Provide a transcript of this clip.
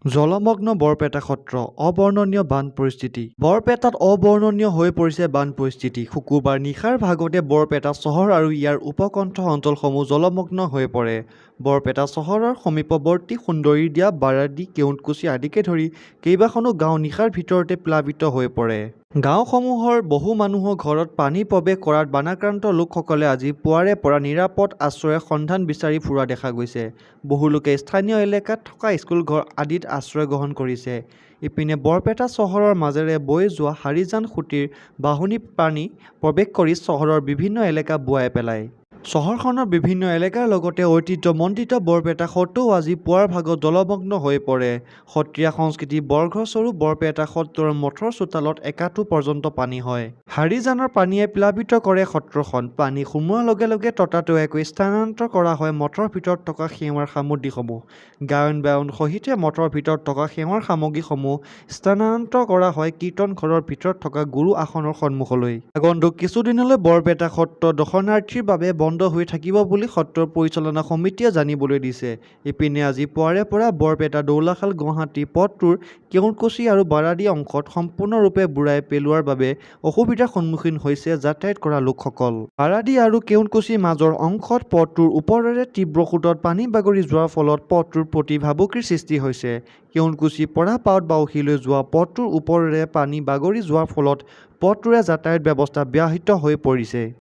জলমগ্ন বৰপেটা সত্ৰ, অবৰ্ণনীয় বান পৰিস্থিতি। বৰপেটাত অবৰ্ণনীয় হৈ পৰিছে বান পৰিস্থিতি। শুকুৰবাৰ নিশাৰ ভাগতে বৰপেটা চহৰ আৰু ইয়াৰ উপকণ্ঠ অঞ্চলসমূহ জলমগ্ন হৈ পৰে। বৰপেটা চহৰৰ সমীপৱৰ্তী সুন্দৰীদিয়া, বাৰাদি, কেওটকুছি আদিকে ধৰি কেইবাখনো গাঁও নিশাৰ ভিতৰতে প্লাবিত হৈ পৰে। গাঁওসমূহৰ বহু মানুহৰ ঘৰত পানী প্ৰৱেশ কৰাত বানাক্ৰান্ত লোকসকলে আজি পুৱাৰে পৰা নিৰাপদ আশ্ৰয়ৰ সন্ধান বিচাৰি ফুৰা দেখা গৈছে। বহু লোকে স্থানীয় এলেকাত থকা স্কুলঘৰ আদিত আশ্ৰয় গ্ৰহণ কৰিছে। ইপিনে বৰপেটা চহৰৰ মাজেৰে বৈ যোৱা হাৰিজান সুঁতিৰ বাঢ়নী পানী প্ৰৱেশ কৰি চহৰৰ বিভিন্ন এলেকা বোৱাই পেলায়। চহৰখনৰ বিভিন্ন এলেকাৰ লগতে ঐতিহ্যমণ্ডিত বৰপেটা সত্ৰও আজি পুৱাৰ ভাগত জলমগ্ন হৈ পৰে। সত্ৰীয়া সংস্কৃতিৰ বৰঘৰস্বৰূপ বৰপেটা সত্ৰৰ মঠৰ চোতালত একাঠু পৰ্যন্ত পানী হয়। হাৰিজানৰ পানীয়ে প্লাবিত কৰে সত্ৰখন। পানী সোমোৱাৰ লগে লগে ততাতৈয়াকৈ স্থানান্তৰ কৰা হয় মঠৰ ভিতৰত থকা সেৱাৰ সামগ্ৰীসমূহ। গায়ন-বায়ন সহিতে মঠৰ ভিতৰত থকা সেৱাৰ সামগ্ৰীসমূহ স্থানান্তৰ কৰা হয় কীৰ্তন ঘৰৰ ভিতৰত থকা গুৰু আসনৰ সন্মুখলৈ। আগন্তুক কিছুদিনলৈ বৰপেটা সত্ৰ দৰ্শনাৰ্থীৰ বাবে বন্ধ হৈ থাকিব বুলি সত্ৰৰ পৰিচালনা সমিতিয়ে জানিবলৈ দিছে। ইপিনে আজি পুৱাৰে পৰা বৰপেটা দৌলাশাল গুৱাহাটী পথটোৰ কেওটকুছি আৰু বাৰাদি অংশত সম্পূৰ্ণৰূপে বুৰাই পেলোৱাৰ বাবে অসুবিধাৰ সন্মুখীন হৈছে যাতায়াত কৰা লোকসকল। বাৰাদি আৰু কেওটকুছিৰ মাজৰ অংশত পথটোৰ ওপৰেৰে তীব্ৰ সোঁতত পানী বাগৰি যোৱাৰ ফলত পথটোৰ প্ৰতি ভাবুকিৰ সৃষ্টি হৈছে। কেওটকুছিৰ পৰা পাটবাউসীলৈ যোৱা পথটোৰ ওপৰেৰে পানী বাগৰি যোৱাৰ ফলত পথটোৰে যাতায়াত ব্যৱস্থা ব্যাহত হৈ পৰিছে।